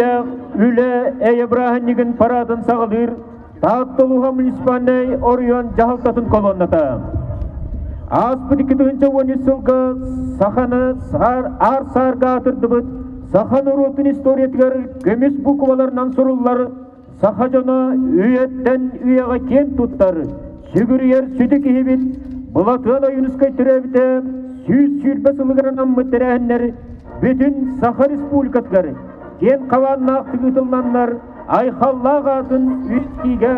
Үөрүүлээх үлэ эйэ бырааһынньыгын параадын саҕалыыр Таатта улууһа муниципальнай оройуон дьаһалтатын колонната. Ааспыт 2013 сылга саханы аар саарга аатырдыбыт саха норуотун историятыгар көмүс букваларынан суруллар саха дьоно үйэттэн үйэҕэ киэн туттар, сүгүрүйэр сүдү киһибит Былатыан Ойуунускай төрөөбүтэ 120 сылыгар анаммыт тэрээһиннэр бүтүн Саха Республикатыгар киэн хабааннаахтык ыытылланнар айхаллаах аатын үстиигэ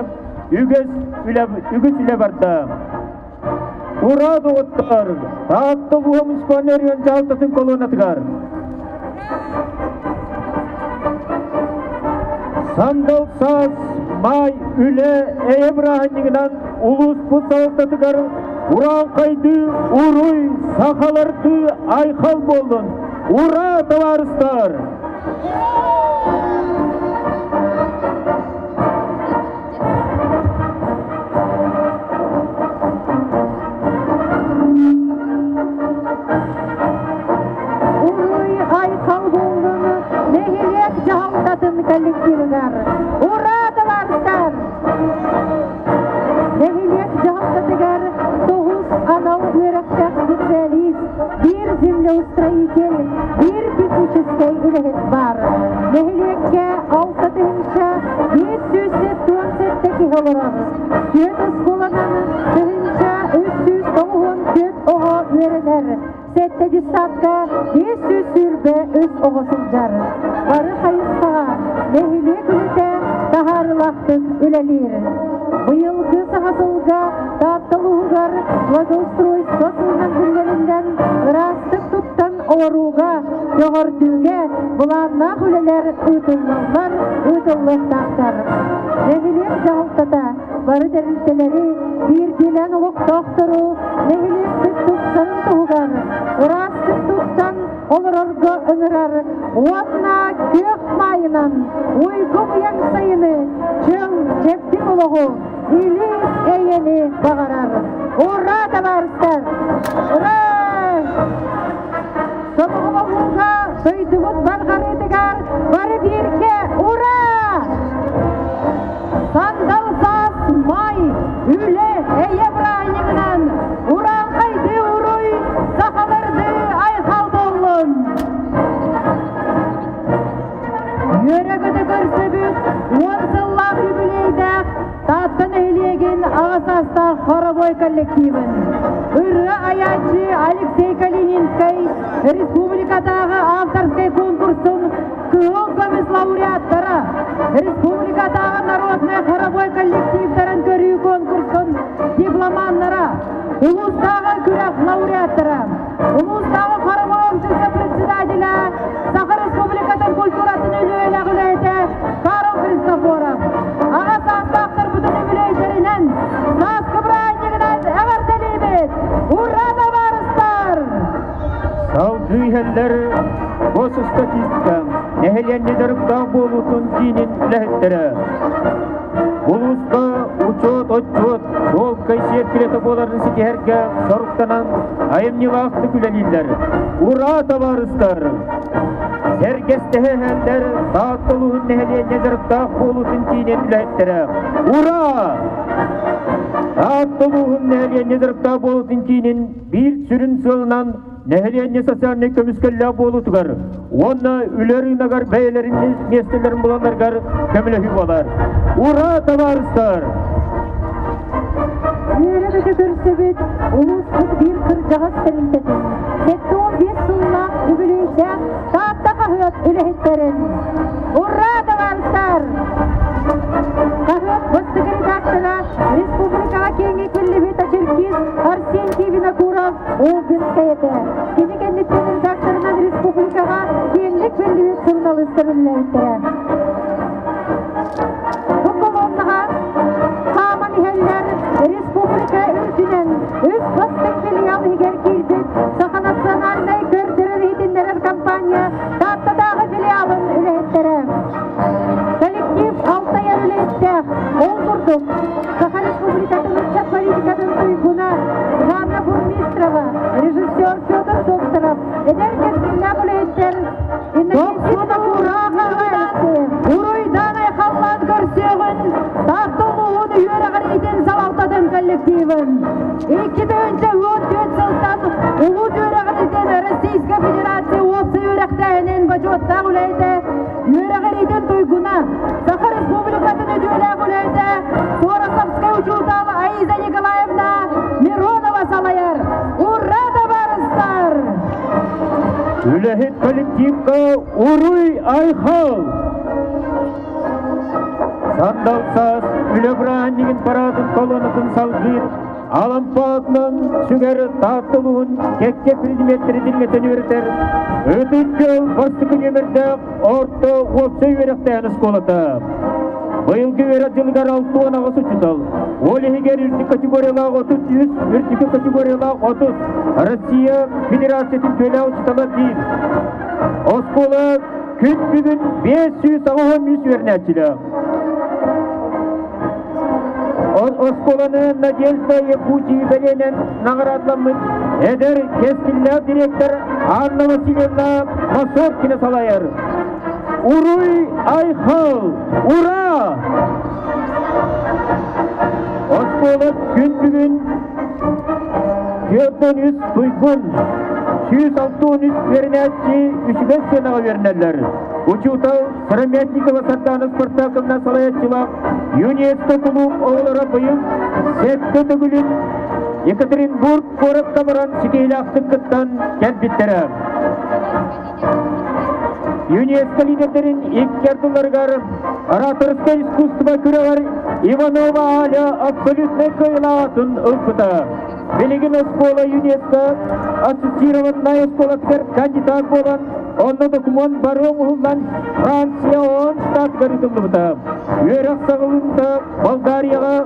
үгэс үлэ, үгүс үлэ барда. Ура, доҕоттор! Таатта улууһа муниципальнай оройуон дьаһалтатын колоннатыгар Сандал саас, маай, үлэ, эйэ бырааһынньыгынан улууспут салалтатыгар урааҥхайдыы уруй, сахалардыы айхал буоллун! Ура, табаарыстар! Уруй айхал буоллун нэһилиэк дьаһалтатын коллективыгар! Ура, табаарыстар! Нэһилиэк дьаһалтатыгар тоҕус анал үөрэхтээх специалист, биир землеустроитель, биир техническэй үлэһит баар. Нэһилиэккэ 6577 киһи олорор. Түөрт оскуоланан 1394 оҕо үөрэнэр. Сэттэ десантка 523 оҕо сылдьар. Бары хайысхаҕа нэһилиэк үлэтэ таһаарыылаахтык үлэлиир. Быйылгы саҥа сылга Таатта улууһугар благоустройство сылынан биллэриллэн ыраастык туттан олорууга, көҕөрдүүгэ былааннаах үлэлэр ыытыллаллар, ыытыллыахтаахтар. Нэһилиэк дьаһалтата бары тэрилтэлэри, биирдиилээн олохтоохтору нэһилиэкпит тупсарын туһугар ыраастык туттан олорорго ыҥырар уонна күөх маайынан уйгу быйаҥ сайыны, чөл, чэбдик олоҕу, или эйэни баҕарар. Ура, табаарыстар! Ура! Сомоҕолоһууга дойдубут барҕарыытыгар бары бииргэ ура! Сандал саас май, үлэ, эйэ бырааһынньыгынан урааҥхайдыы уруй, сахалардыы айхал буоллун! Үөрэ-көтө көрсөбүт уон сыллаах юбилейдаах Таатта нэһилиэгин аҕа саастаах хоровой коллективын ырыа айааччы Алексей Калининскай республикатааҕы авторскай конкурсун кыһыл көмүс лауреаттара, республикатааҕы народнай хоровой коллективтарын көрүү конкурсун дипломаннара, улуустааҕы күрэх лауреаттара, улуустааҕы хоровой общество председателя, Саха Республикатын культуратын үтүөлээх үлэһитэ Карл Христофоров, аҕа саастаахтарбытын үбүлүөйдэринэн, сааскы бырааһынньыгынан эҕэрдэлиибит! Ура, табаарыстар! Салгыы иһэллэр госстатистика нэһилиэнньэ дьарыктаах буолуутун киинин үлэһиттэрэ. Улууска учуот, отчуот, чуолкай сиэркилэтэ буоларын ситиһэргэ соруктанан айымньылаахтык үлэлииллэр. Ура, табаарыстар! Сэргэстэһэ иһэллэр Таатта улууһун нэһилиэнньэ дьарыктаах буолуутун киинин үлэһиттэрэ. Ура! Таатта улууһун нэһилиэнньэ дьарыктаах буолуутун киинин биир сүрүн сыалынан нэһилиэнньэ социальнай көмүскэллээх буолуутугар уонна үлэ рыногар бэйэлэрин миэстэлэрин булалларыгар көмөлөһүү буолар. Ура, табаарыстар! Үөрэ-көтө көрсөбүт улууспут биир кырдьаҕас тэрилтэтин 75 сыллаах үбүлүөйдээх Таатта хаһыат үлэһиттэрин Ура, табаарыстар! Хаһыат бастакы редактора республикаҕа киэҥник биллибит очеркист Арсентий Винокуров Олбинскай этэ. Кини кэнниттэн редакторынан республикаҕа киэҥник биллибит суруналыыстар үлэлээбиттэрэ. Бу колоннаҕа хааман иһэллэр республика үрдүнэн үс бастыҥ филиал иһигэр киирбит Саха национальнай көрдөрөр-иһитиннэрэр компания Тааттатааҕы филиалын үлэһиттэрэ. Коллектив алтайар үлэһиттээх, ол курдук Саха Республикатын ыччат политикатын туйгуна Жанна Бурмистрова, режиссер Петр Докторов, эдэр кэскиллээх үлэһиттэр Иннокентий Винокуров. коллективын 2014 сылтан Улуу үөрэҕириитин Российскай Федерация уопсай үөрэхтээһинин бочуоттаах үлэһитэ, үөрэҕириитин туйгуна, Саха Республикатын үтүөлээх үлэһитэ Суорасовскай учуутал Аиза Николаевна Миронова салайар. Ура, табаарыстар! Үлэһит коллективка уруй айхал! Сандал саас үлэ бырааһынньыгын параадын колоннатын салгыыр Алампаатынан сүгэр Таатта улууһун кэккэ предметтэри дирҥэтэн үөрэтэр Ытык Күөл бастакы нүөмэрдээх орто уопсай үөрэхтээһин оскуолата. Быйылгы үөрэх дьылыгар 68 учуутал, ол иһигэр үрдүк категориялаах 33, үрдүкү категориялаах 30 Россия Федерациятын төлөөх учуутала диир. Оскуола күн бүгүн 583 үөрэнээччилээх. Оскуоланы Надежда Якутии бэлиэнэн наҕараадаламмыт эдэр кэскиллээх директор Анна Васильевна Масоркина салайар. Уруй айхал! Ура! Оскуола күн бүгүн 43 туйгун, 163 үөрэнээччи үчүгэй сыанаҕа үөрэнэллэр. Учуутал Сыромятникова Сардаана Спартаковна салайааччылаах ЮНЕСКО кулууп оҕолоро быйыл сэттэ төгүлүн Екатеринбург куоракка баран ситиһиилээхтик кыттан кэлбиттэрэ. ЮНЕСКО лидердэрин икки ардыларыгар ораторскай искусство күрэҕэр Иванова Аля абсолютнай кыайыылаатын ылбыта. Билигин оскуола ЮНЕСКО ассоциированнай оскуолатыгар кандидат буолан, онно докумуон бары оҥоһуллан Франция ООН штатыгар ыытыллыбыта. Үөрэх саҕалыыта Болгарияҕа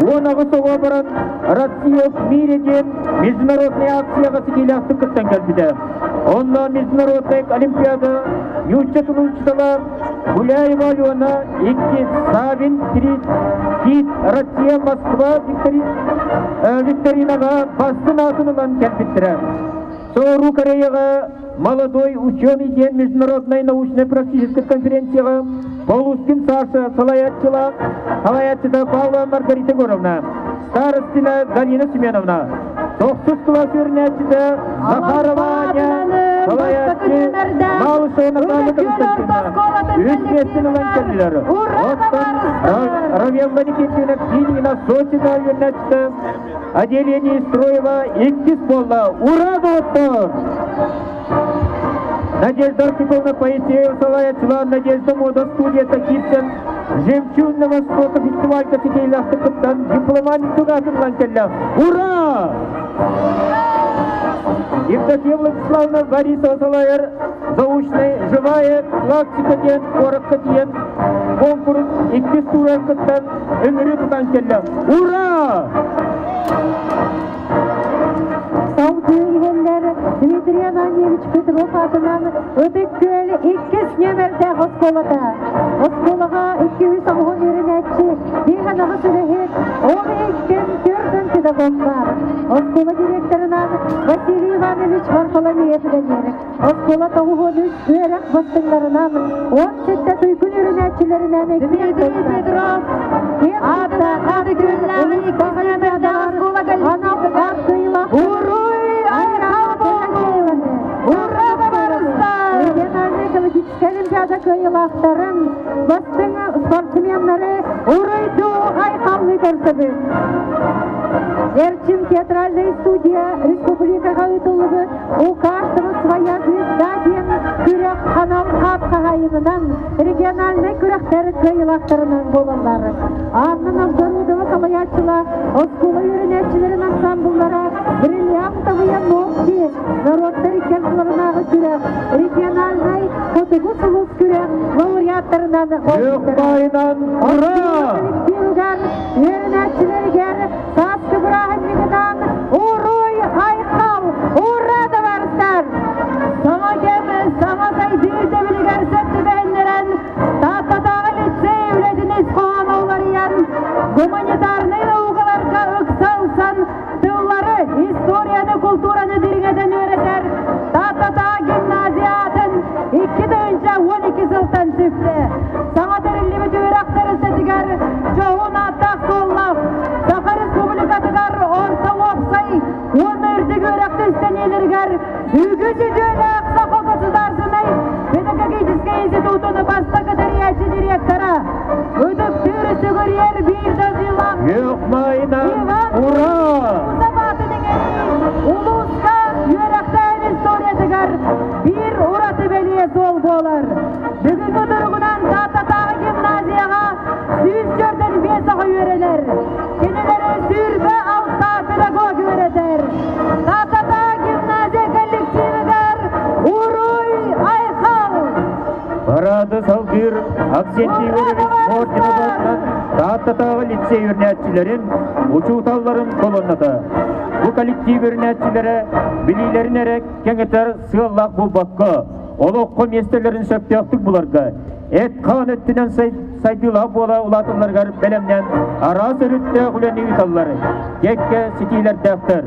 18 оҕо баран Россия в мире диэн международнай акцияҕа ситиилээхтик кыттан кэлбитэ. Онно международнай олимпиада нуучча тылын учуутала Гуляева Алена икки Савин три Кит Россия Москва викторинаҕа бастын аатын ылан кэлбиттэрэ. Соҕуруу Кореяҕа «Молодой ученый» диэн международнай научнай-практическай конференцияҕа Полускин Саша салайааччылаах салайааччыта Павлова Маргарита Егоровна, Старостина Галина Семеновна, тохсус кылаас үөрэнээччитэ Захарова Аня, салайааччы Малышева Наталья Константиновна үс миэстэни ылан кэллилэр. Оттон Равелла Никитина Килина Сосина үөрэнээччитэ Отделение Строева иккис буолла. Ура, доҕоттор! Надежда Архиповна Поисеева салайааччылаах Надежда мода студията киирсэн «Жемчужина Востока» фестивальга ситиһиилээхтик кыттан дипломат тугаатыллан кэллэ. Ура! Евдокия Владиславовна Борисова салайар заочный «Живая практика» диэн куоракка тиийэн конкурс иккис тууран кыттан ыҥырыы тутан кэллэ. Ура! Салгыы иһэллэр Дмитрий Ананьевич Петров аатынан Ытык Күөл иккис нүөмэрдээх оскуолата. Оскуолаҕа икки-үс оҕуһун үөрэнээччи, биир анаҕас үлэһит, ол иһин төрдүн педагог баар. Оскуола директорынан Василий Иванович Варфоломеев үлэлиир. Оскуола 93 үөрэх бастыҥнарынан, 17 туйгун үөрэнээччилэринэн Дмитрий Петров аата күннээҕи иккис нүөмэрдээх оскуола Уруй айхал буоллун! Ура табаарыстар! Региональнай экологическай олимпиада кыайыылаахтарын, бастыҥ спортсменнары уруйдуу айхаллыы көрсөбүт. Эрчим театральная студия республикаҕа ыытыллыбыт У каждого своя звезда диэн күрэх анал аат хаһаайынынан региональнай күрэхтэр кыайыылаахтарынан буолаллар. Анна Новгородова салайааччылар оскуола үөрэнээччилэрин ансамбллара «Бриллиантовые ногти» норуоттар икки ардыларынааҕы күрэх региональнай Хотугу сулус күрэх лауреаттарынан Күөх ура! Коллективыгар, үөрэнээччилэригэр сааскы бырааһынньыгынан уруй айхал! Ура, табаарыстар! Саҥа кэм, саҥа сайдыы ирдэбилигэр сөп түбэһиннэрэн Тааттатааҕы лицей үлэтин ис хоһооно уларыйан, гуманитарнай наукаларга ыкса ылсан, тыллары, историяны, култуураны дириҥэтэн үөрэтэр Тааттатааҕы гимназия аатын 2012 сылтан сүктэ. Саҥа тэриллибит үөрэх тэрилтэтигэр дьоһун ааттаах суоллаах Саха Республикатыгар Салгыыр Аксентий Егорович Мординов Тааттатааҕы лицей үөрэнээччилэрин, учууталларын колонната. Бу коллектив үөрэнээччилэрэ билиилэрин эрэ кэҥэтэр сыаллаах буолбакка, олоххо миэстэлэрин сөптөөхтүк буларга, эт-хаан өттүнэн сайдыылаах буола улааталларыгар бэлэмнээн араас өрүттээх үлэни ыыталлар, кэккэ ситиилэрдээхтэр.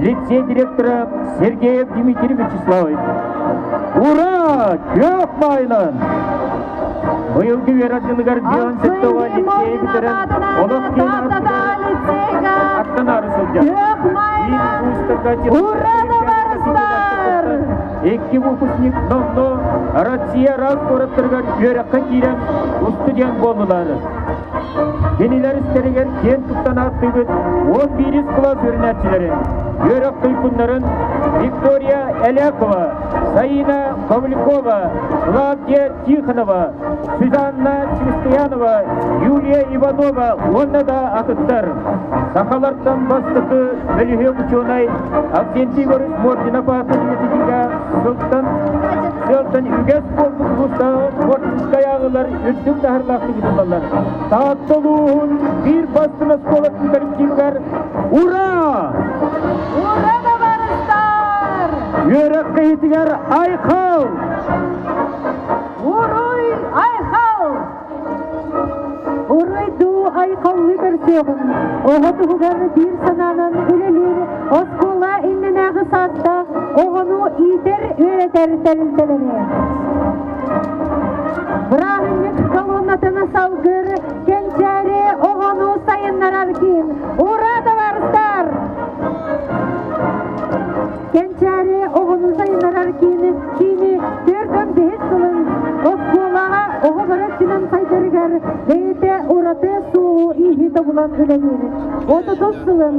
Лицей директора Сергеев Дмитрий Вячеславович. Ура! Күөх маайынан! Быйылгы үөрэх дьылыгар Дион Сеттова лицейи бүтэрэн олох киэн аттанаары сылдьар. Күөх маайынан! Ура, табаарыстар! Икки выпускник номно Россия араас куораттарыгар үөрэххэ киирэн устудьуон буоллулар. Кинилэр истэригэр киэн туттан ааттыыбыт 11 кылаас үөрэнээччилэрин, үөрэх туйгуннарын Виктория Элякова, Саина Павлюкова, Клавдия Тихонова, Сюзанна Христианова, Юлия Иванова уонна да атыттар. Сахалартан бастакы бөлүһүөк учуонай Авксентий Егорович Мординов аатын үйэтитиигэ сылтан сылтан үгэс буолбут улуустааҕы Мординскай ааҕыылар үрдүк таһырлаахтык ыытыллаллар. Таатта улууһун биир бастыҥ оскуолатын коллективыгар Ура! Ура, табаарыстар! Үөрэх киһитигэр айхал! Уруй айхал! Уруйдуу айхаллыы көрсүөҕүҥ, оҕо туһугар биир санаанан үлэлиир оскуола иннинээҕи саастаах оҕону иитэр-үөрэтэр тэрилтэлэри. Бырааһынньык колоннатын салгыр Кэнчээри оҕону сайыннарар киин. Ура, табаарыстар! Кэнчээри оҕону сайыннарар киини, киини 45 сылын оскуолаҕа оҕо бары өттүнэн сайдарыгар бэйэтэ ураты суолу-ииһи тобулан үлэлиир. 30 сылын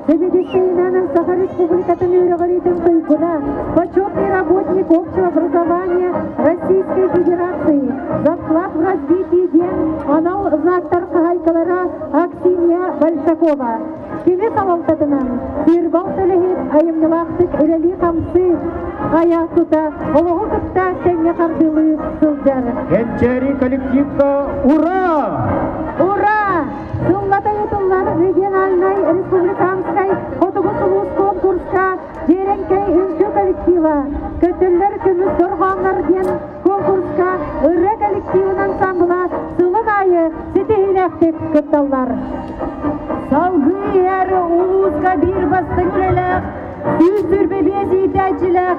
Сэбиэдиссэйинэн Саха Республикатын үөрэҕириитин туйгуна, почетный работник общего образования Российской Федерации за вклад в развитие диэн анал знактар хаһаайкалара Аксинья Большакова. Кини салалтатынан Сирбал төлөһүт айымньылаахтык үлэлии-хамсыы, айа-тута, олоҕу кытта тэҥҥэ хардыылыы сылдьар. Кэнчээри коллективка ура! Ура! Сыллата ыытыллар региональнай республиканскай Хотугу сулус конкурска Дьиэрэҥкэй үҥкүү коллектива Көтөллөр көмүс дорҕооннор диэн конкурска ырыа коллективын ансамбла сылын аайы ситиһиилээхтик кытталлар. Салгыы иһэр улууска биир бастыҥ үлэлээх, 125 иитээччилээх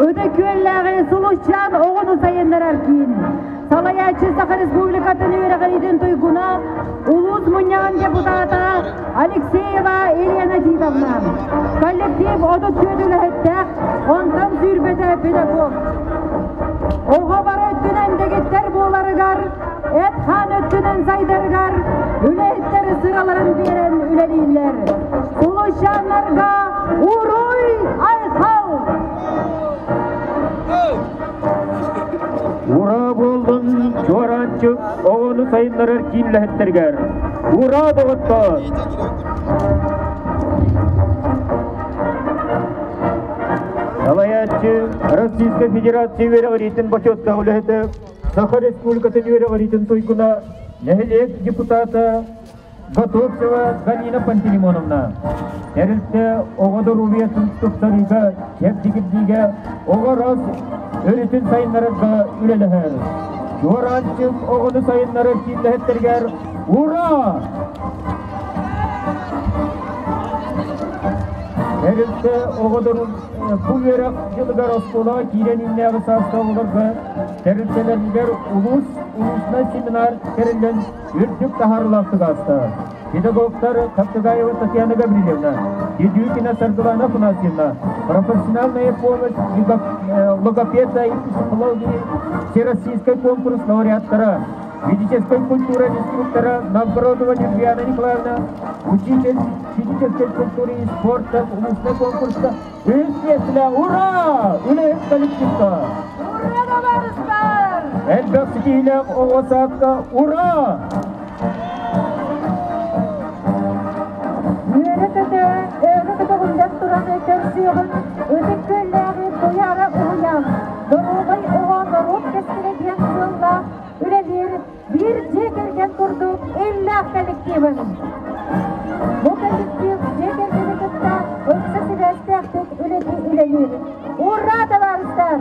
Ытык Күөллээҕи Сулусчаан оҕону сайыннарар киин. Салайааччы Саха Республикатын үөрэҕириитин туйгуна, улуус мунньаҕын депутата Алексеева Елена Титовна. Коллектив 34 үлэһиттээх, онтон сүүрбэтэ педагог. Оҕо бары өттүнэн дэгиттэр буоларыгар, эт-хаан өттүнэн сайдарыгар үлэһиттэр сыраларын биэрэн үлэлииллэр. Сулусчааннарга уруй айхал! Ура буоллун чуораанчык оҕону сайыннарар киин үлэһиттэригэр! Ура, доҕоттоор! Салайааччы Российскай Федерация үөрэҕириитин бочуоттаах үлэһитэ, Саха Республикатын үөрэҕириитин туйгуна, нэһилиэк депутата Готовцева Галина Пантелеймоновна. Тэрилтэ оҕо доруобуйатын тупсарыыга, чэбдигирдиигэ, оҕо рас өрүтүн сайыннарарга үлэлэһэр. Чуораанчык оҕону сайыннарар кииннэһиттэригэр Ура! Тэрилтэ оҕолорун бу үөрэх дьылыгар оскуолаҕа киирэн иннээҕи саастаах оҕолорго тэрилтэлэригэр улуус улуусунай семинар тэриллэн үрдүк таһаарыылаахтык ааста. Педагогтар Хапчагаева Татьяна Гаврильевна, Дедюкина Саргылана Афанасьевна, профессиональная помощь логопеда и психологии Всероссийской конкурс лауреаттара, физической культуры инструктора Новгородова Лилиана Николаевна, учитель физической культуры и спорта улусной конкурса үс Ура! Үлэһит коллективка! Ура, табаарыстар! Элбэх ситиһиилээх оҕо саадка ура! Үөрэ-көтө, өрө көтөҕүллэн туран көрсүөҕүн Ытык Күөллээҕи Туйаара уһуйаан, доруобай оҕо норуот кэскилэ диэн сыаллаах. курдук иллээх коллективын. Бу коллектив дьиэ кэргэни кытта ыкса сибээстээхтик үлэни үлэлиир. Ура, табаарыстар!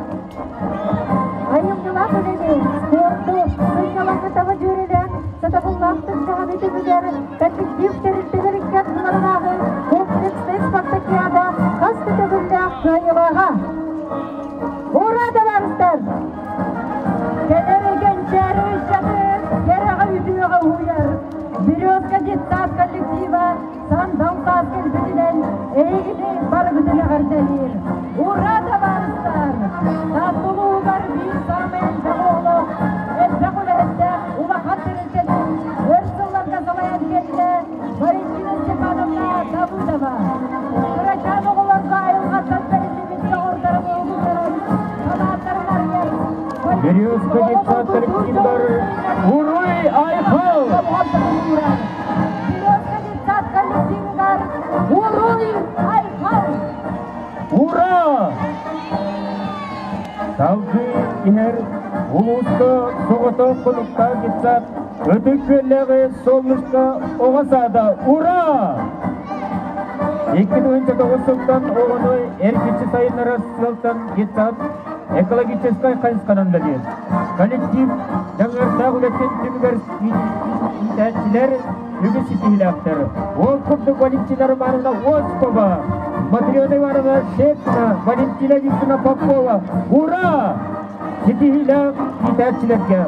Айымньылаах үлэни, спорду, сынньалаҥы таба дьүөрэлээн, сатабыллаахтык дьаһаныы түмүгэр коллектив тэрилтэлэр икки ардыларынааҕы комплекснай спартакиада хас да төгүллээх кыайыылааҕа. Ура, табаарыстар! Кэлэр кэнчээри ыччаты кэрэҕэ үтүөҕэ уһуйар Березка детсад коллектива сандал саас кэлбитинэн эһигини барыгытын эҕэрдэлиир. Ура, табаарыстар! Таатта улууһугар биир саамай элбэх оҕолоох, элбэх үлэһиттээх улахан тэрилтэни өр сылларга салайан кэллэ Валентина Степановна Давыдова. Кырачаан оҕолорго айылҕаттан бэриллибит доҕордорун уһугуннаран, санааттарын арыйар. Березка детсад коллективыгар Уруй Айхал! Березка детсад коллективыгар Уруй Айхал! Ура! Салгыы иһэр улууска соҕотох хонуктаах детсад Ытык Күөллээҕи Солнышко оҕо саада Ура! 2009 сылтан оҕону эргиччи сайыннарар сыалтан детсад экологическай хайысханан үлэлиир. Коллектив дьаныардаах үлэтин түмүгэр иитээччилэр үгүс ситиһиилээхтэр. Ол курдук Валентина Романовна Осипова, Матрена Ивановна Шепина, Валентина Викторовна Попова. Ура! Ситиһиилээх иитээччилэргэ!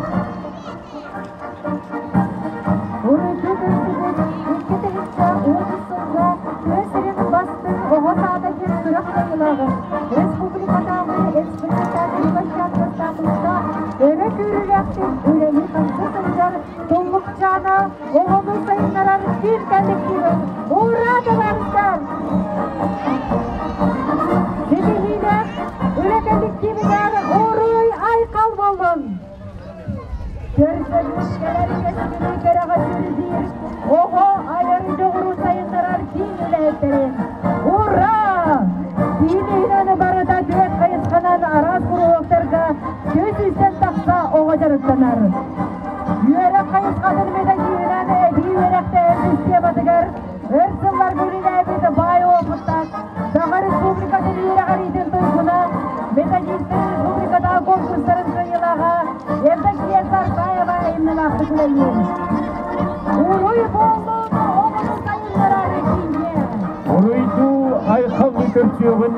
Урукку көрсүбүт 2010 сылга тыа сирин бастыҥ оҕо саада диэн күрэх кыайыылааҕын республикатааҕы экспериментальнай площадка статустаах өрө күүрүүлээхтик үлэлии-хамсыы сылдьар Туллукчаана оҕону сайыннарар киин коллективын Ура, табаарыстар! Ситиһиилээх үлэ коллективигэр уруй айхал буоллун! Көрсөбүт кэлэр кэскили кэрэҕэ сирдиир, оҕо айар дьоҕуру сайыннарар киин үлэһиттэрин Ура! Киин иһинэн барыта түөрт хайысханан араас куруһуоктарга 100 тахса оҕо дьарыктанар. Үөрэх хайысхатын методиһынан эбии үөрэхтээһин систематыгар өр сылларга үлэлээбит баай уопуттаах Саха Республикатын үөрэҕириитин туйгуна, методистар республикатааҕы конкурстарын кыайыылааҕа Евдокия Сартаева айымньылаахтык үлэлиир. Уруй буоллун оҕону сайыннарар кииҥҥэ! Уруйдуу айхаллыы көрсүөҕүн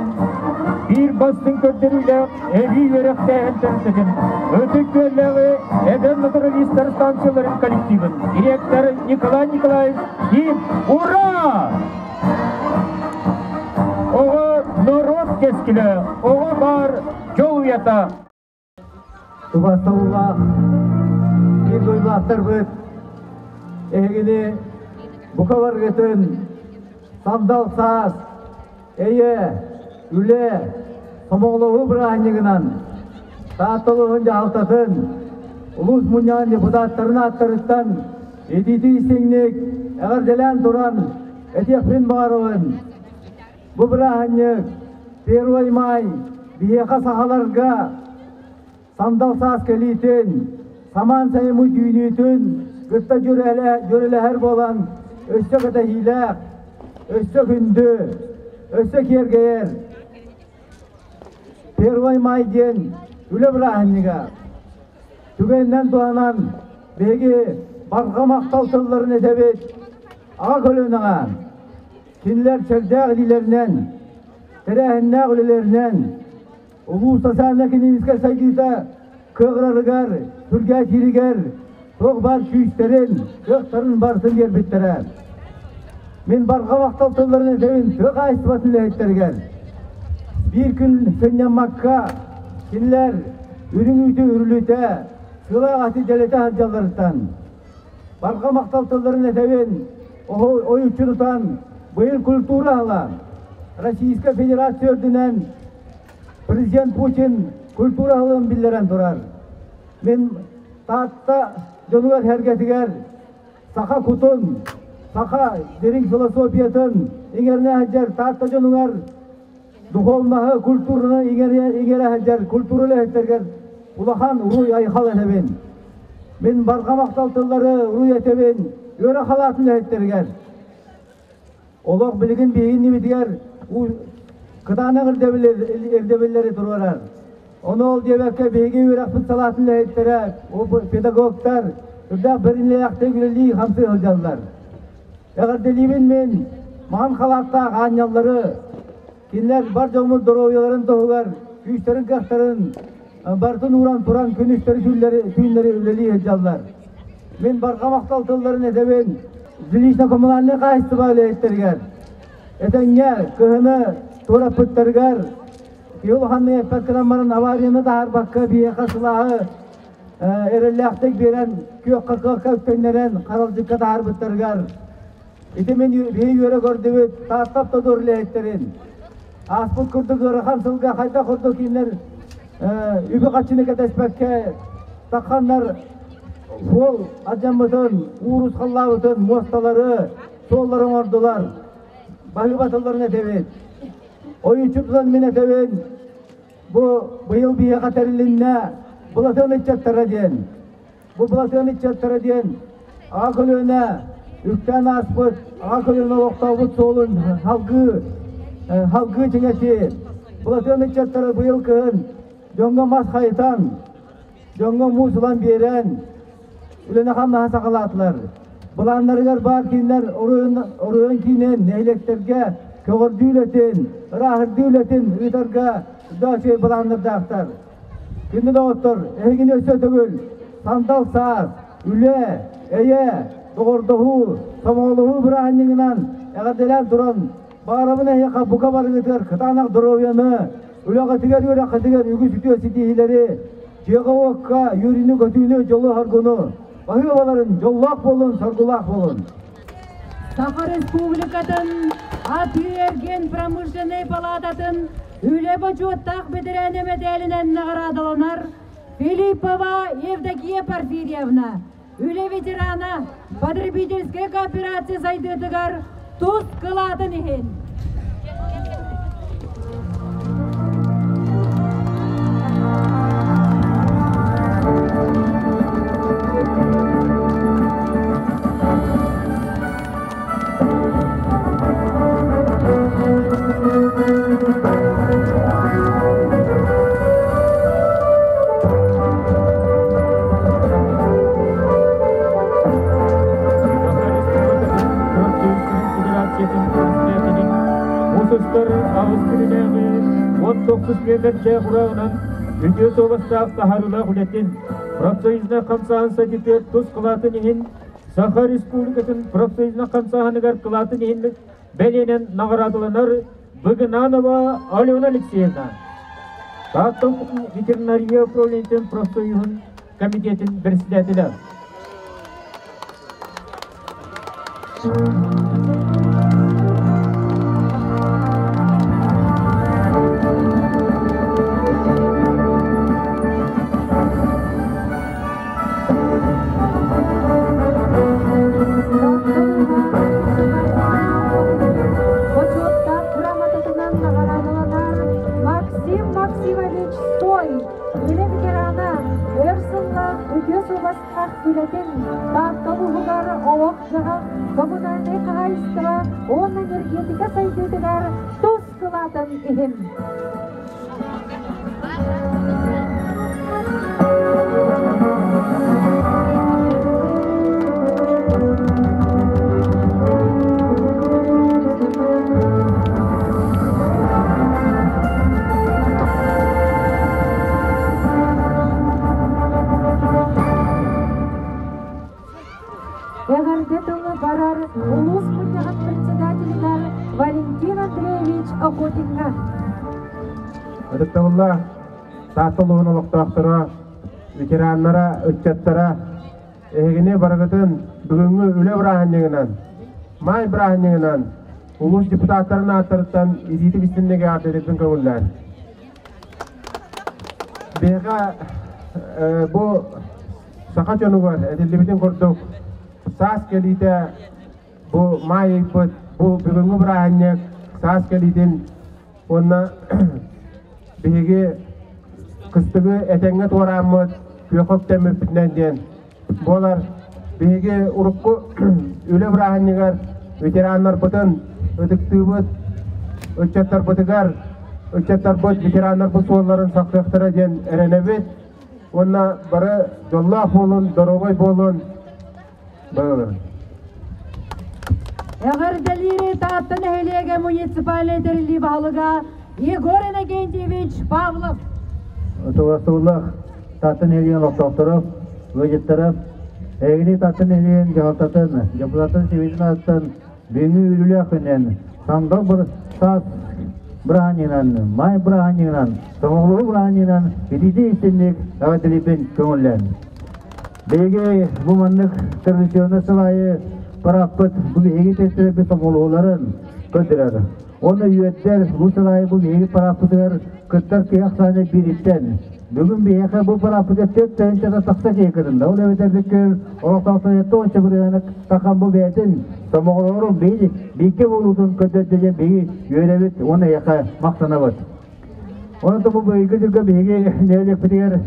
биир бастыҥ көрдөрүүлээх эбии үөрэхтээһин тэрилтэтин Ытык Күөллээҕи эдэр натуралистар станцияларын коллективын директор Николай Николаевич Ким Ура! Оҕо норуот кэскилэ, оҕо баар дьол уйата. Убастабыллаах биир дойдулаахтарбыт, эһигини бука барыгытын сандал саас, эйэ, үлэ, сомоҕолоһуу бырааһынньыгынан Таатта улууһун дьаһалтатын, улуус мунньаҕын депутаттарын ааттарыттан итиитии истиҥник эҕэрдэлээн туран этиэхпин баҕарабын. Бу бырааһынньык Первый май биһиэхэ сахаларга сандал саас кэлиитин, самаан сайыммыт үүнүүтүн кытта дьүөрэлэһэр буолан өссө кэтэһиилээх, өссө күндү, өссө киэргэйэр. Первый май диэн үлэ бырааһынньыга. Түгэнинэн туһанан биһиги барҕа махтал тылларын этэбит аҕа көлүөнэҕэ. Кинилэр чэрдээх илиилэринэн, тэрээһиннээх үлэлэринэн улуус социально-экономическай сайдыыта кыаҕырарыгар, түргээтииригэр туох баар күүстэрин, кыахтарын барытын биэрбиттэрэ. Мин барҕа махтал тылларын этэбин тыа хаһаайыстыбатын үлэһиттэригэр. Биир күн сынньаммакка кинилэр үрүҥ үүтү үрүлүтэ, сылаах аты дэлэтэ сылдьалларыттан барҕа махтал тылларын этэбин ойуччу тутан быйыл культура аһыла Российскай Федерация үрдүнэн Президент Путин культура аһылын биллэрэн турар. Мин Таатта дьонугар-сэргэтигэр саха кутун, саха дириҥ философиятын иҥэринэ сылдьар Таатта дьонугар духовнаһы, культураны иҥэрэ сылдьар культура үлэһиттэригэр улахан уруй-айхал этэбин. Мин барҕа махтал тыллары уруй этэбин үөрэх халаатын үлэһиттэригэр. Олох билигин биһиги иннибитигэр кытаанах ирдэбиллэри туруорар. Ону ол диэбэккэ биһиги үөрэхпит салаатын үлэһиттэрэ, педагогтар үрдээх бэриниилээхтик үлэлии хамсыы сылдьаллар. Эҕэрдэлиибин мин маҥан халааттаах аанньаллары, кинилэр бар дьоммут доруобуйаларын туһугар күүстэрин-кыахтарын барытын ууран туран күнүстэри түүннэри үлэлии сылдьаллар. Мин барҕа махтал тылларын этэбин жилищно-коммунальнай хаһаайыстыба үлэһиттэригэр, этэҥҥэ кыһыны туораппыттарыгар, киһи улаханнык эппэт гынан баран аварияны таһаарбакка биһиэхэ сылааһы эрэллээхтик биэрэн күөххэ кыахха үктэннэрэн харалдьыкка таһаарбыттарыгар ити мин биһи үөрэ көрдүбүт Таатта автодор үлэһиттэрин ааспыт курдук ыарахан сылга хайдах курдук кинилэр үбү-харчыны кэтэспэккэ тахханнар суол алдьаммытын, уурусхаллаабытын, муосталары, суоллары оҥордулар. Баһыыба тылларын этэбит. Ойуччу тутан мин этэбин, бу быйыл биһиэхэ тэрилиннэ Былатыан ыччаттара диэн. Бу Былатыан ыччаттара диэн аҕа көлүөнэ үктээн ааспыт, аҕа көлүөнэ олохтообут суолун салгыы, салгыы чиҥэтии. Былатыан ыччаттара быйыл кыһын дьоҥҥо мас хайытан, дьоҥҥо муус ылан биэрэн, үлэни-хамнаһы саҕалаатылар. Былааннарыгар баар кииннэр оройуон киинин нэһилиэктэргэ көҕөрдүү үлэтин, ырааһырдыы үлэтин ыытарга да үчүгэй былааннардаахтар. Күндү доҕоттор, эһигини өссө төгүл сандал саас, үлэ, эйэ, доҕордоһуу, сомоҕолоһуу бырааһынньыгынан эҕэрдэлээн туран, баҕарабын эһиэхэ бука барыгытыгар кытаанах доруобуйаны, үлэҕитигэр, үөрэххитигэр үгүс үтүө ситиһиилэри, дьиэҕэ-уокка үөрүүнү-көтүүнү, дьолу-соргуну, баһыыбаларын дьоллоох буолун, соргулаах буолун! Саха Республикатын Атыы-эргиэн промышленнай палаататын үлэ бочуоттаах бэтэрээнэ мэтээлинэн наҕараадаланар Филиппова Евдокия Порфирьевна, үлэ ветерана, потребительскай кооперация сайдыытыгар тус кылаатын иһин. Мусустар аҕыс күнүнээҕи 19 миэтэрдээх урааҕынан үтүө суобастаах таһаарыылаах үлэтин профсоюзнай хамсааһын сайтытыгар тус кылаатын иһин Саха Республикатын профсоюзнай хамсааһыныгар кылаатын иһин бэлиэнэн наҕараадаланар Быгынанова Алена Алексеевна, Таатта ветеринария управлениетын профсоюһун комитетин председателэ. Бочуоттаах грамотатынан наҕараадаланар Максим Максимович Сой, үлэ ветерана, өр сыллаах үтүө суобастаах үлэтин Таатта улууһугар олох-дьаһах, коммунальнай хаһаайыстыба уонна энергетика сайдыытыгар тус кылаатын иһин. Эҕэрдэ тылы барар улуус мунньаҕын председателигэр Валентин Андреевич Охотиҥҥа. Ытыктабыллаах Таатта улууһун олохтоохторо, ветераннара, ыччаттара, эһигини барыгытын бүгүҥҥү үлэ бырааһынньыгынан, маай бырааһынньыгынан улуус депутаттарын ааттарыттан итиитик истинник эҕэрдэлэрбин көҥүллээн. Биһиэхэ бу саха дьонугар этиллибитин курдук саас кэлиитэ бу маай ыйбыт бу бүгүҥҥү бырааһынньык саас кэлиитин уонна биһиги кыстыгы этэҥҥэ туорааммыт күөх өктөммүппүтүнэн диэн. Буолар биһиги урукку үлэ бырааһынньыгар ветераннарбытын ытыктыыбыт, ыччаттарбытыгар ыччаттарбыт ветераннарбыт суолларын сахсыахтара диэн эрэнэбит. Уонна бары дьоллоох буолун, доруобай буолун. Барыларын. Эҕэрдэлиири Таатта нэһилиэгэ муниципальнай тэриллии баһылыга Егор Иннокентьевич Павлов. Тугастыбыллах Таатта нэһилиэгин олохтоохторо, ыалдьыттара, эһигини Таатта нэһилиэгин дьаһалтатын, дьокутааттарын сэбиэтин аатыттан бүгүҥҥү үөрүүлээх күнүнэн сандал саас бырааһынньыгынан, маай бырааһынньыгынан, тоҥоҕолоһуу бырааһынньыгынан итиитик истинник эҕэрдэлиирбин көҥүллээн. Биһиги бу маннык традиционнай сыл аайы парааппыт бу биһиги тэрилтэлэрбит сомоҕолоһууларын көрдөрөр. Уонна үөрдэр бу сыл аайы бу биһиги парааппытыгар кыттар киһи ахсаана биириттэн. Бүгүн биһиэхэ бу парааппытыгар 4 тыһыынча тахса киһи кытынна. Ол эбэтэр бүккүн олохтоохтор туонча бырыһыаны тахан бу бэйэтин сомоҕолоһорун биһиги бииргэ буолуутун көрдөрдө диэн биһиги үөрэбит уонна эйиэхэ махтанабыт. Онон бу быйылгы дьылга биһиги нэһилиэкпитигэр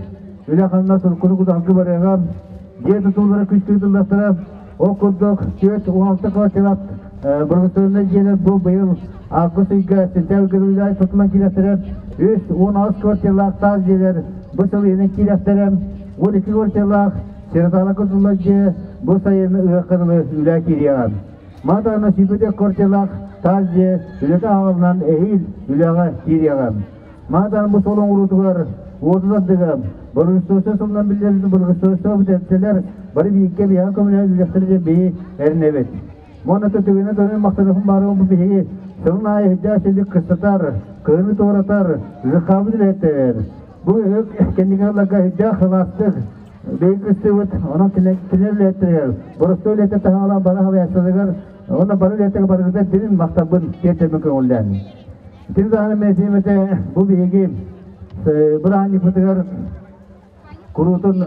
үлэ-хамнас уруккуну куталгы барыаҕа, дьиэ тутуулара күчтүү тылластара. Ол курдук 46 квартират бырагыстырынай дьиэлэр бу быйыл август ыйга сентябрь ыйга тутулан киирэхтэрэ. 318 квартиралаах таас дьиэлэр бу сыл иһинэн киирэхтэрэ. 12 квартиралаах Сироталака тутуллар дьиэ бу сайын ыһыахха дылы үлэ киириэҕэ. Маны сүүрбэт квартиралаах таас дьиэ үлэтэ аҕалынан эһиил үлэҕэ киириэҕэ. Маны бу суол оҥоруутугар уоту тардыга Благоустройство сылынан биллэрин благоустройство бүтэртэлэр бары бииргэ биһиэхэ көмөлөһөн үлэхтэрэ диэн биһи эрэнэбит. Уонна түгэнэ төнүн махтаныхым баарыгын бу биһиги сылын аайы үрдээх силик кыстатар, кыһыны туоратар, ыһыккаабыт үлэһиттэр. Бу ыһык кэнники ылларга үрдээх сылаастык биһиги кыстыыбыт, онон кинилэр үлэһиттэригэр боростуой үлэһиттэр таһаалаан бары халыйааччыларыгар уонна бары үлэһиттэргэ барыгыта дирин махталбын тиэрдэммин көҥүллээн. Итини даҕаны мэтиим этэ бу биһиги бырааһынньыкпытыгар куруутун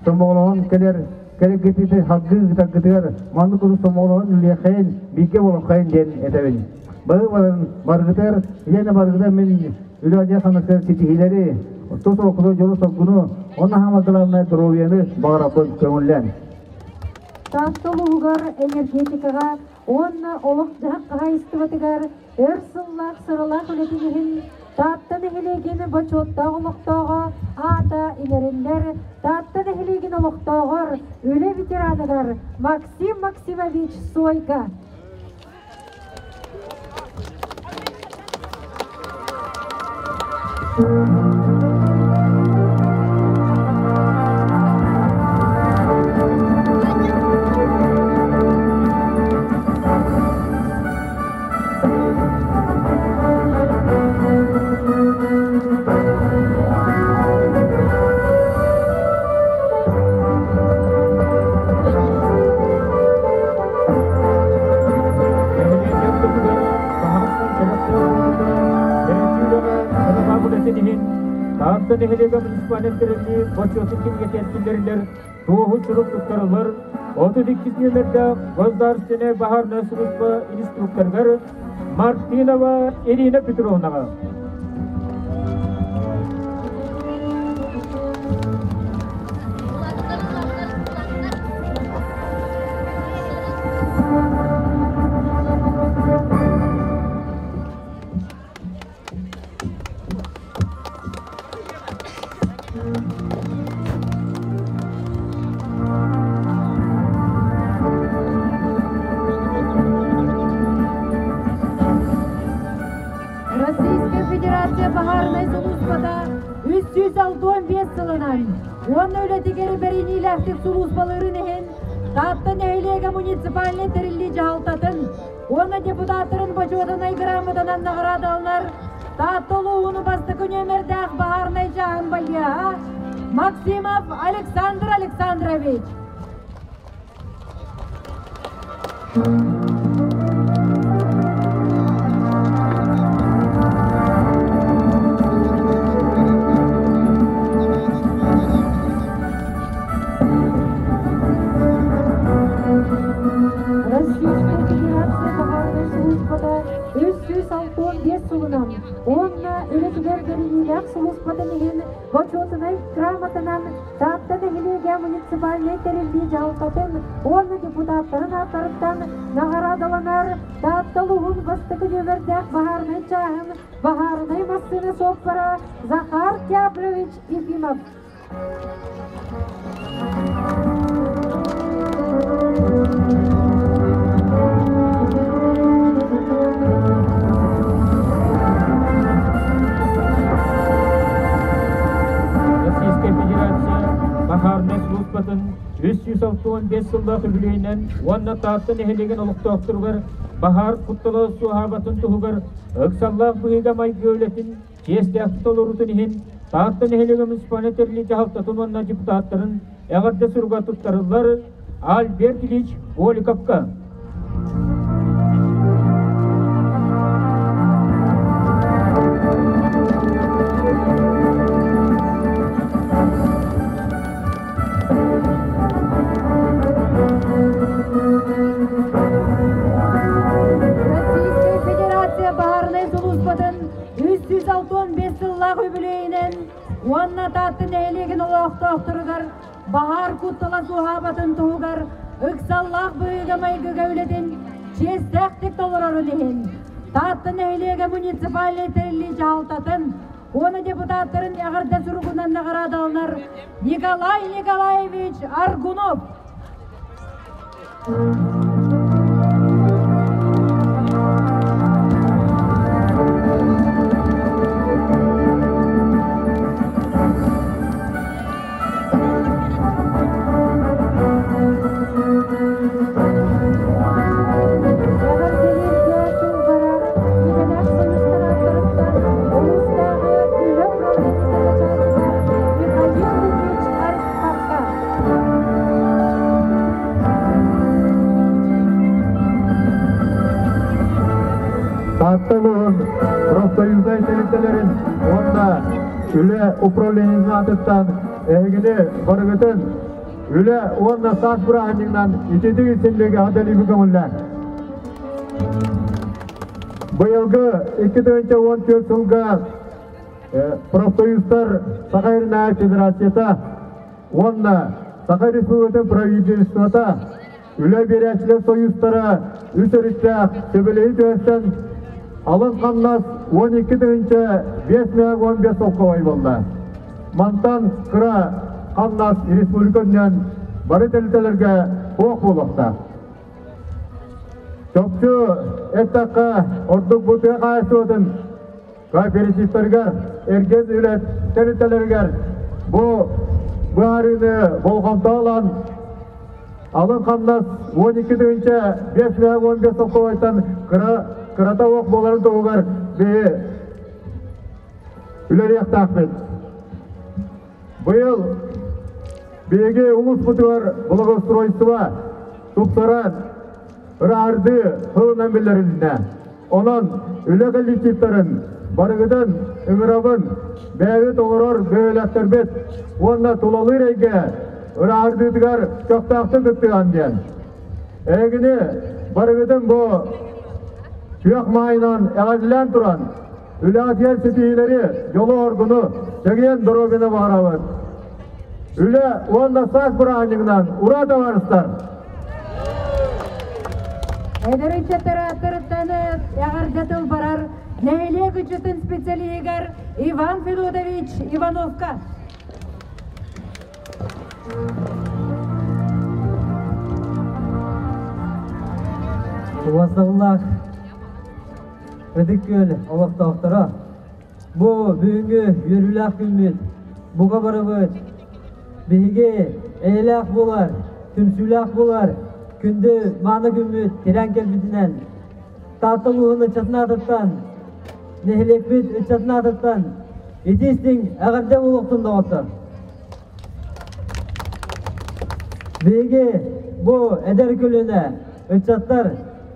сомоҕолоһон кэлэр кэлэргитити салгыы ыытаргытыгар маннык курдук сомоҕолоһон үлүөххэйин бииргэ буолуоххайын диэн этэбин. Бары баран баргытыгар иэнэ баргытыгар мин үлэ хамнаскар ситиһиилэри, тус олоххутугар дьолу-соргуну, онно хаама главное здоровьены баҕарабын көҥүллээн. Таатта улууһугар энергетикаҕа уонна олох-дьаһах хаһаайыстыбатыгар өр сыллаах сыралаах үлэтин иһин Таатта нэһилиэгин бочуоттаах олохтооҕо аата иҥэриллэр Таатта нэһилиэгин олохтооҕор үлэ ветераныгар Максим Максимович Сойка. Таатта нэһилиэгэ муниципальнай тэриллии бочуотун кинигэтигэр киллэриллэр туоһу сурук туттарыллар. 32 нүөмэрдээх Государственная баһаарынай служба инструкторыгар Мартынова Ирина Петровнаҕа. Российская Федерация баһаарынай сулууспата 365 сылынан уонна үлэтигэр бэриниилээхтик сулууспалыырын иһин Таатта нэһилиэгэ муниципальнай тэриллии дьаһалтатын уонна депутаттарын бочуотунай грамотанан наҕараадаланар Таатта улууһун бастакы нүөмэрдээх баһаарынай чааһын байыаһа Максимов Александр Александрович. Российская Федерация баһаарынай сулууспата 365 сыл туоһулунан уонна үлэтигэр бэриниилээх сулууспатын иһин Бочуотунай грамотанан Таатта нэһилиэгэ муниципальнай тэриллии дьаһалтатын уонна депутаттарын ааттарыттан наҕараадаланар Таатта улууһун бастакы нүөмэрдээх баһаарынай чааһын баһаарынай массыына суоппара Захар Тяблевич Ефимов. Российскай Федерация баһаарынай службатын 365 сыллаах үбүлүөйүнэн уонна Таатта нэһилиэгин олохтоохторугар баһаар куттала суоһаабатын туһугар ыксаллаах быһыыга-майгы үлэтин чиэстээхтик толоруутун иһин Таатта нэһилиэгэ муниципальнай тэриллии дьаһалтатын уонна депутаттарын эҕэрдэ суруга туттарыллар Альберт Ильич Голиковка. Российскай Федерация баһаарынай сулууспатын 365 сыллаах үбүлүөйүнэн уонна Таатта нэһилиэгин олохтоохторугар баһаар куттала суоһаабатын туһугар ыксаллаах быһыыга-майгыга үлэтин чиэстээхтик толорорун иһин Таатта нэһилиэгэ муниципальнай тэриллии дьаһалтатын уонна депутаттарын эҕэрдэ суругунан наҕараадаланар Николай Николаевич Аргунов. Эҕэрдэлииргэ тыл барар идэлээх союзтар ааттарыттан улуустааҕы үлэ управлениета начальнига Михаил Ильич Архипка. Таатта улууһун профсоюзнай тэрилтэлэрин уонна үлэ управлениетын аатыттан эһигини барыгытын үлэ уонна саас бырааһынньыгынан ититик исинлигэ хадалыыбы көҥүллээн. Быйылгы 2014 сылга профсоюзтар Саха Иринааҕы Федерацията уонна Саха Республикатын правительствота Үлэ биэрээччилэр союзтара үс өрүттээх сөбүлэһии түһэрсэн алын хамнас 12 515 солкуобай буолла. Мантан кыра хамнас республика үрдүнэн бары тэрилтэлэргэ суох буолуохтаах. Чопчу эттэххэ, ордук бу тыа хаһаайыстыбатын кооперативтарыгар, эргин үлэ тэрилтэлэригэр бу быһаарыыны болҕомто ылан алын хамнас 12 515 солкуобайтан кыра кырата суох буоларын туһугар биһи үлэлиэхтээхпит. Быйыл биһиги улууспутугар благоустройство тупсаран ырааһырдыы сылынан биллэрилиннэ. Онон үлэ коллективтарын барыгытын ыҥырабын, бэйэбит олорор бөһүөлэктэрбит уонна тулалыыр эйгэ ырааһырдыытыгар көхтөөхтүк кыттыһан диэн. Эһигини барыгытын бу күөх маайынан эҕэрдэлээн туран, үлэҕитигэр ситиһиилэри, дьолу-соргуну, чэгиэн доруобуйаны баҕарабыт. Үлэ уонна саас бырааһынньыгынан ура табаарыстар! Эдэр ыччаттар ааттарыттан эҕэрдэ тыл барар нэһилиэк ыччатын специалиһыгар Иван Федотович Ивановка. Убастабыллаах Ытык Күөл олохтоохторо, бу бүгүҥҥү үөрүүлээх күммүт бука барыбыт биһиги эйэлээх буолар, түмсүүлээх буолар күндү мааны күммүт тирээн кэлбитинэн Таатта улууһун ыччатын аатыттан, нэһилиэкпит ыччатын аатыттан итии-истиҥ эҕэрдэ буолуохтун доҕоттор! Биһиги бу эдэр көлүөнэ ыччаттар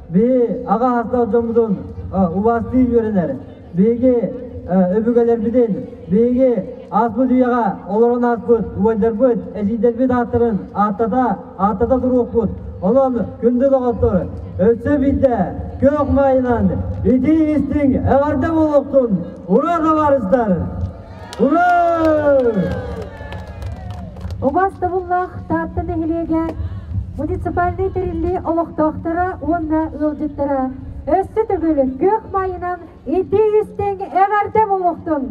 биһи аҕа саастаах дьоммутун убаастыы үөрэнэр. Биһиги өбүгэлэрбитин, биһиги ааспыт үйэҕэ олорон ааспыт убайдарбыт, эдьиийдэрбит ааттарын ааттата, ааттата туруохпут. Онон күндү доҕоттор, өссө биирдэ күөх маайынан итии истиҥ эҕэрдэ буолуохтун! Ура, табаарыстар! Ура! Убаастабыллаах Таатта нэһилиэгэ муниципальнай тэриллии олохтоохторо уонна ыалдьыттара өссө төгүл күөх маайынан итии истиҥ эҕэрдэ буолуохтун!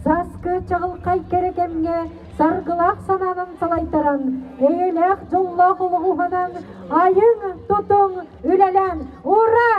Сааскы чаҕылхай кэрэ кэмҥэ саргылаах санаанан салайтаран, эйэлээх дьоллоох олоҕу уһанан, айыҥ, тутуҥ, үлэлээн, ура!